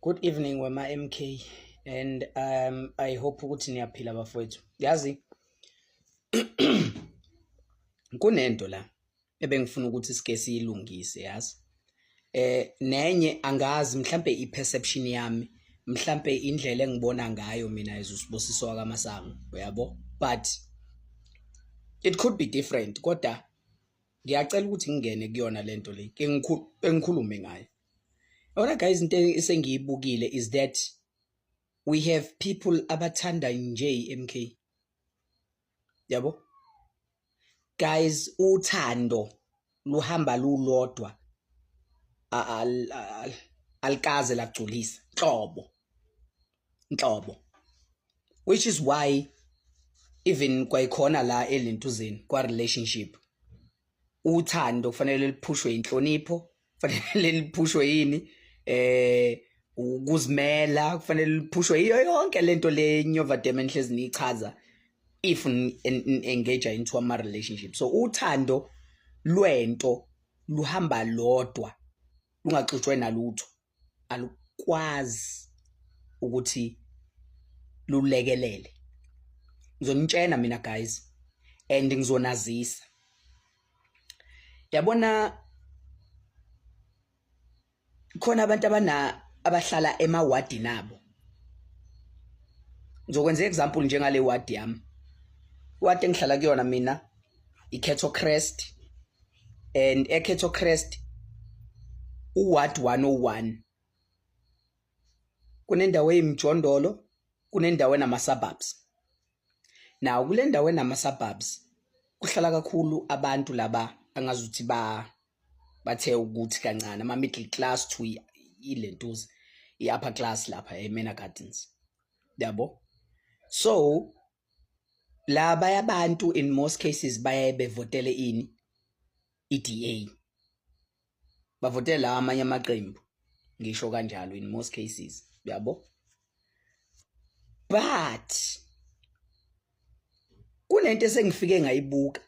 Good evening wema MK and I hope ukuthi niyaphila bafowethu. Yazi kunento la ebengifuna ukuthi sike siyilungise yazi. Nenye angazi mhlambe iperception yami mhlambe indlela engibona ngayo mina as uSibusiso wakaMasango uyabo, but it could be different, kodwa ngiyacela ukuthi ngingene kuyona lento le ke ngikhulume ngayo. Yabona guys, into esengiyibukile is that we have people abathanda nje i-MK. Yabo? Guys, uthando luhamba lulodwa alikaze lagculisa nhlobo. Nhlobo. Which is why even kwayikhona la elentuzeni kwa relationship uthando kufanele liphushwe inhlonipho, kufanele liphushwe yini, ukuzimela, kufanele liphushwe iyo yonke lento le nyova dem enhlezi nichaza if engage into ama relationship. So uthando lwento luhamba lodwa lungaxutshwe nalutho, alukwazi ukuthi lulekelele. Ngizonitshena mina guys and ngizonazisa. Yabona khona abantu abana abahlala emawadini abo. Ngizokwenza example njengale ward yami. Ward engihlala kuyona mina iCato Crest, and eCato Crest uward 101 kunendawo eyimjondolo, kunendawo enama suburbs. Now kule ndawo enama suburbs kuhlala kakhulu abantu laba angazuthi ba bathe ukuthi kancane ama middle class to ilentuza i-upper class lapha eManor Gardens, yabo. So laba yabantu in most cases baye bevotele ini iDA, bavotele lawa amanye amaqembu, ngisho kanjalo in most cases, yabo. But kunento esengifike ngayibuka,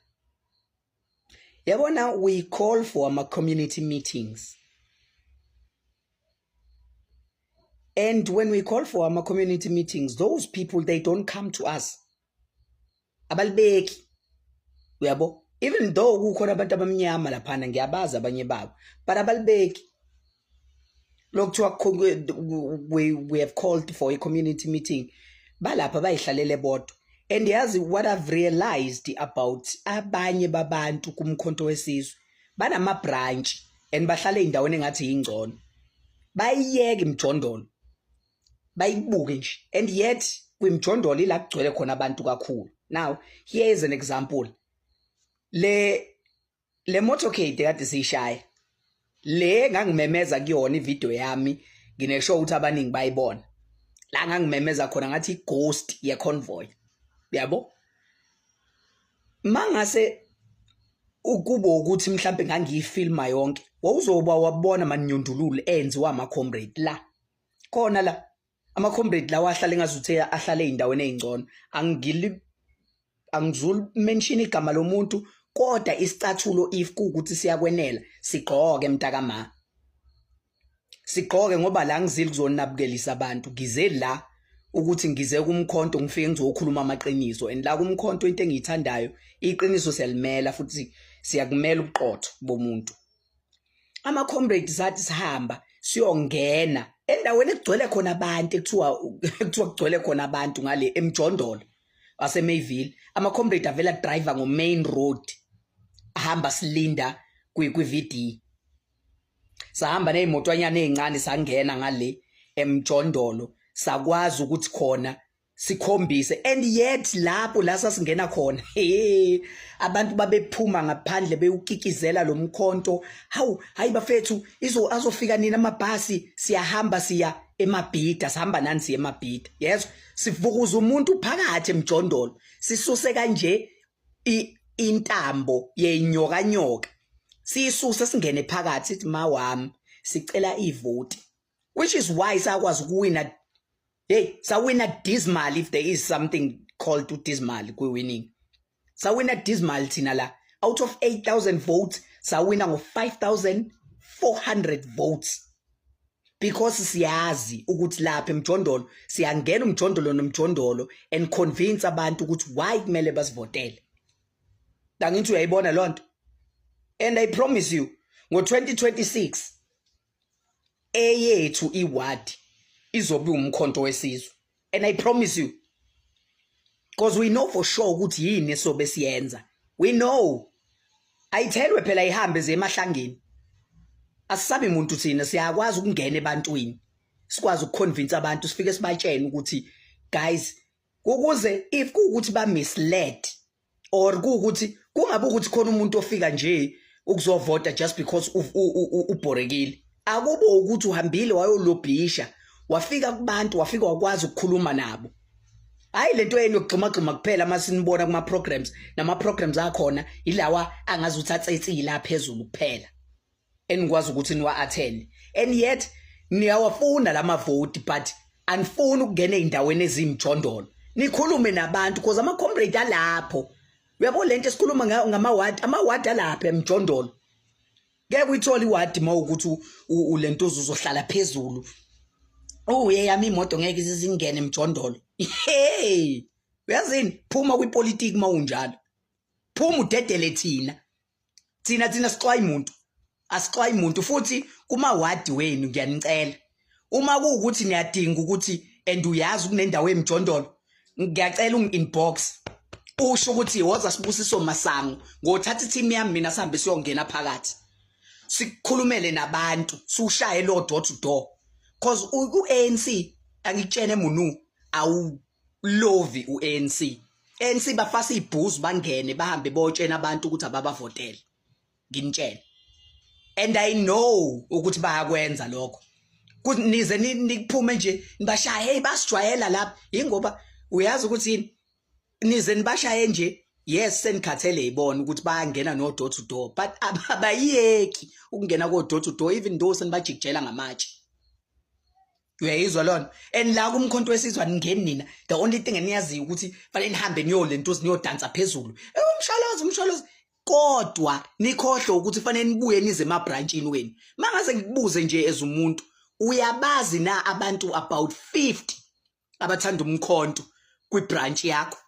yabona, we call for ama community meetings, and when we call for ama community meetings, those people, they don't come to us, abalibeki, uyabo, even though kukhona abantu abamnyama laphana, ngiyabazi abanye babo, but abalibeki lokuthiwa we have called for a community meeting, balapha bayihlalele bodwa. And yazi what I've realized about abanye babantu kuMkhonto weSizwe, banama branch and bahlala ey'ndaweni engathi yingcono, bayiyeke imjondolo, bayibuke nje, and yet kwimjondolo ila kugcwele khona abantu kakhulu. Now here is an example, le motorcade kade siyishaya le ngangimemeza kuyona ivideo yami, ngineshow ukuthi abaningi bayibona la ngangimemeza khona ngathi ighost ye convoy, yabo. Mangase ukuba ukuthi mhlambe ngangiyifilma yonke, wawuzoba wabona manyundululu enziwa ama comrade la khona la ama comrade lawa ahlale ngazuthi ahlale ey'ndaweni ey'ngcono. Angili angizuli mention igama lomuntu, kodwa isicathulo if kuwukuthi siyakwenela sigqoke mntakama, sigqoke, ngoba la ngizile kuzonabukelisa abantu, ngize la ukuthi ngize kumkhonto ngifike ngizokhuluma amaqiniso. And la kumkhonto into engiyithandayo, iqiniso siyalimela futhi siyakumela ubuqotho bomuntu. Ama comrades sathi sihamba siyongena endaweni ekugcwele khona abantu, ekuthiwa kugcwele khona abantu ngale emjondolo waseMayville, ama comrade avela driver ngo main road, ahamba silinda kwi VD, sahamba nezimotwanyana ezincane sangena ngale emjondolo, sakwazi ukuthi khona sikhombise. And yet lapho la sasingena khona, hey, abantu babephuma ngaphandle bewukikizela lo mkhonto. Hawu, hayi bafethu, izo azofika nini amabhasi? Siyahamba siya emabhida, sihamba nani siya emabhida, yes, sivukuza umuntu phakathi emjondolo, sisuse kanje intambo yenyokanyoka, siyisuse singene phakathi, sithi ma wami sicela ivoti, which is why sakwazi ukuwina. Hey, sawina dismal, if there is something called dismal kwi-winning, sawina dismal thina la. Out of 8000 votes sawina ngo 5400 votes. Because siyazi ukuthi lapha emjondolo siyangena umjondolo nomjondolo and convince abantu ukuthi why kumele basivotele. Angithi uyayibona lonto? And I promise you, ngo-2026 eyethu iward izobe umkhonto wesizwe, and I promise you, because we know for sure ukuthi yini esobe siyenza. We know ayithelwe phela, ihambe ze emahlangeni. Asisabi umuntu thina, siyakwazi ukungena ebantwini, sikwazi ukuconvince abantu, sifike sibatshene ukuthi guys, ukuze if kuwukuthi ba misled or kuwukuthi kungabe ukuthi khona umuntu ofika nje ukuzovota just because ubhorekile, akube ukuthi uhambile wayolobhisha, wafika kubantu, wafika wakwazi ukukhuluma nabo. Hayi, lento yenu yokugxumagxuma kuphela masinibona kuma programs, nama programs akhona ilawa angazuthi atsetsile la phezulu kuphela enikwazi ukuthi niwa attend, and yet niyawafuna lama vote, but anifuni ukungena ezindaweni ezimjondolo nikhulume nabantu, because ama comrade alapho. Uyabo lento esikhuluma ngama ward, ama ward alapha emjondolo, ngeke uyithole iward mawukuthi ulento uzohlala phezulu. Oh, yeyami imoto ngeke izingene emjondolo. Hey, uyazini, phuma kwipolitiki mawunjalo, phuma udedele thina. Thina sixwayi umuntu, asixwayi umuntu. Futhi kumawadi wenu ngiyanicela, uma kuwukuthi niyadinga ukuthi and uyazi kunendawo emjondolo, ngiyacela ungi-inbox, usho ukuthi woza Sibusiso Masango, ngothatha i-team yami mina, sihambe siyongena phakathi, sikukhulumele nabantu, siwushaye lo door to door, cause u-ANC, angikutshene munu, awulovi u-ANC. ANC bafasa ibhuzu, bangene, bahambe botshena abantu ukuthi ababavotele. Nginitshele, and I know ukuthi bayakwenza lokho. Nize nikuphume nje nibashaye, hey, basijwayela lapha, ingoba uyazi ukuthi yini, nize nibashaye nje. Yes, senikhathele ibona ukuthi bayangena no door to door, but abayiyeki ukungena ko door to door even though senibajikijela ngamatshe. Uyayizwa lona? And la kumkhonto wesizwe aningeni nina. The only thing eniyaziyo ukuthi fanele nihambe niyolento, niyodansa phezulu, umsholozi, umsholozi, kodwa nikhohlwe ukuthi fanele nibuye nize emabranchini wenu. Mangaze ngikubuze nje as umuntu, uyabazi na abantu about 50 abathanda umkhonto kwibranch yakho?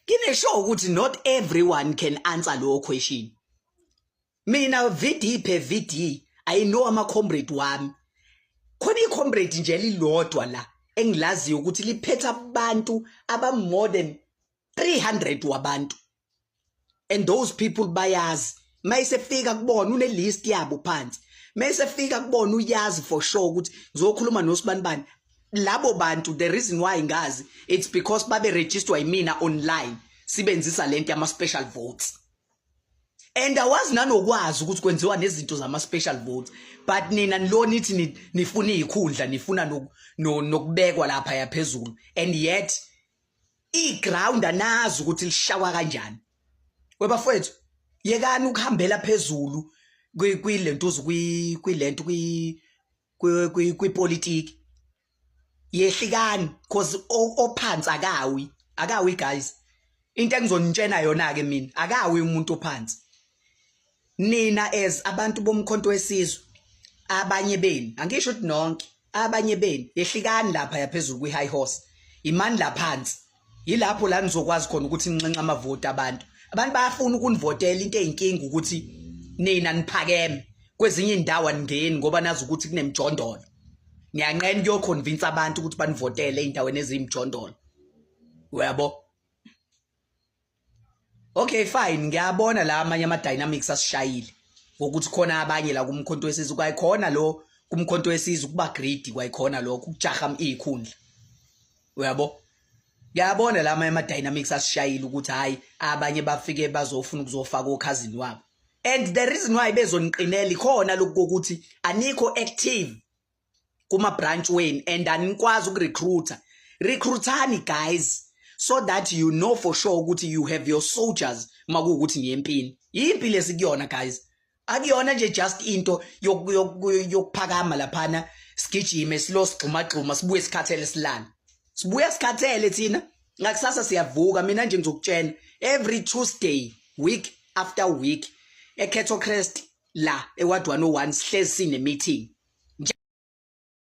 Ngine-sure ukuthi not everyone can answer lo question. Mina VD per VD, I know ama comrade wami. Khona i-comrade nje lilodwa la engilaziyo ukuthi liphethe abantu aba more than 300 wabantu, and those people bayazi mayisefika kubona une list yabo phansi, mayisefika kubona uyazi for sure ukuthi ngizokhuluma nosibanibani. Labo bantu, the reason why ngazi, it's because babe register yimina online, sibenzisa lento yama special votes, and awazi nanokwazi ukuthi kwenziwa nezinto zama special votes. But nina nilo nithi nifuna izikhundla, nifuna nokubekwa lapha yaphezulu, and yet iground anazi ukuthi lishawa kanjani. Webafowethu, yekani ukuhambela phezulu kwilentuzo, kwilento, kwipolitiki. Yehlikani, cause ophansi akawi, akawi guys. Into engizonitshena yona ke mina, akawi umuntu ophansi. Nina as abantu bomkhonto wesizwe, abanye benu, angisho ukuthi nonke, abanye benu, yehlikani lapha yaphezulu kwi-high horse, imani laphansi. Yilapho la nizokwazi khona ukuthi ninxenxe amavoti abantu. Abantu bayafuna ukunivotela. Into eyinkinga ukuthi nina niphakeme kwezinye indawo, aningeni ngoba nazi ukuthi kunemjondolo. Niyanqena kuyoconvince abantu ukuthi banivotele ey'ndaweni eziyimjondolo, uyabo? Okay, fine, ngiyabona la amanye ama dynamics asishayile ngokuthi khona abanye la kumkhonto wesizwe, kwayikhona lo kumkhonto wesizwe kuba greedy, kwayikhona lokho ukujaha izikhundla, uyabo? Ngiyabona la amanye ama dynamics asishayile ukuthi hayi, abanye bafike bazofuna ukuzofaka okhazini wabo, and the reason why bezoniqinela ikhona lokhu kokuthi anikho active kuma branch wenu and anikwazi ukurecruiter. Recruitani guys, so that you know for sure ukuthi you have your soldiers makuwukuthi niyempini. Impi lesikuyona guys, akuyona nje just into yokuphakama laphana, sigijime silo, sigxuma gxuma, sibuye sikhathele, silala, sibuya sikhathele thina, ngakusasa siyavuka. Mina nje ngizokutshela, every Tuesday, week after week, eKettle Crest la eWard 101 sihlezi sine meeting.